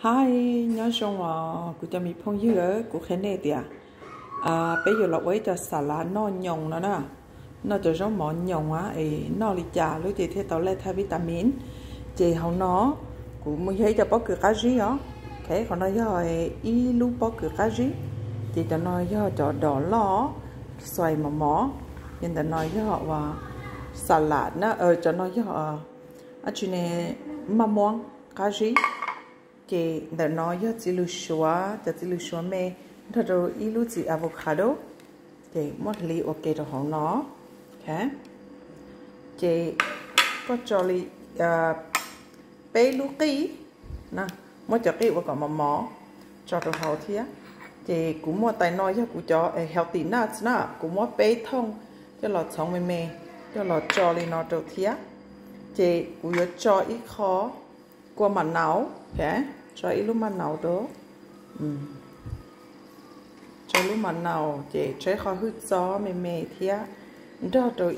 Hi, nyob zoo os kuv cov me phooj ywg, kuv qhia nej tias peb yuav los ua ib co xas las noj nyoos no na, noj cov zaub mov nyoos es noj li cas lub cev thiaj tau lej thaj vitamin. Ces hauv no kuv muaj yog ib co pob kws qab zib os. Qhov no yog ib lub pob kws qab zib, ces cov no yog cov dos loj, xois mos mos, ces ntawm no yog uas xas las na, cov no yog dab tsi ne, maj muab qab zib. Ces ntawm no yog txiv lws suav, cov txiv lws suav me, nrog rau ib lub txiv avocado, ces muab hliv ua ke rau hauv no. Ces koj tso li peb lub qij, muab cov qij ua kom mos mos tso rau hauv thiab. Ces kuv muaj tais no yog kuv cov healthy nuts na, kuv muab peb thooj coj los txhoov me me, coj los tso li no rau thiab. Ces kuv yuav tso ib qho kua mam naus, tso ib lub mam naus rau, tso lub mam naus, ces tso ib qho hwj txob me me thiab, nrog rau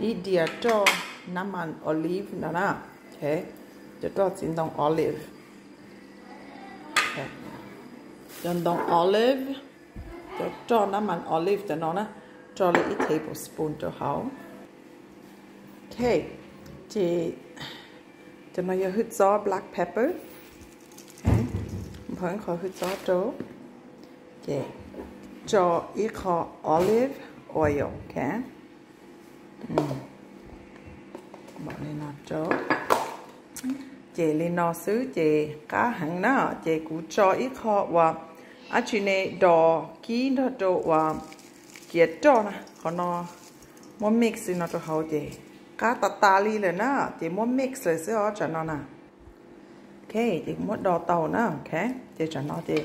ib diav roj nab mas olive no na, cov roj txiv ntoo olive, cov ntoo olive, cov roj nab mas olive cov no na, tso li ib tablespoon rau hauv. Ok, ces cov no yog hwj txob black pepper, nphoo ib qho hwj txob rau, ces tso ib qho olive oil, ok, li no rau. Ces li no xwb ces qab heev na, ces kuv tso ib qho uas dab tsi ne, dos kib nrog rau uas ciav roj na, qhov no muab mix li no rau hauv ces qab tas tas li lawm na, ces muab mix lawm xwb os tsam no na. Ok, ces muab do tau na, ok, ces tsam no ces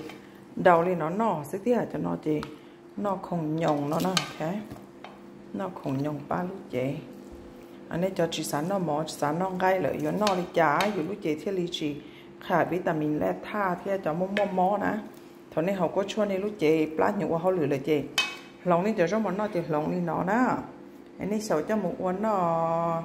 ntaus li no noj xwb thiab, cov no ces noj khoom nyoos no na, ok, noj khoom nyoos pab lub cev. Nej cov tsis xav noj mov tsis xav noj nqaij lawm yuav noj li cas yus lub cev thiaj li tsis qham vitamin lej thaj thiab cov muaj muaj mob na. Thaum nej haus kuab tshuaj nej lub cev plab hnyuv ua hauj lwm lawm ces hloov nej cov zaub mov noj ces hloov li no na. Nej xyaum coj mus ua noj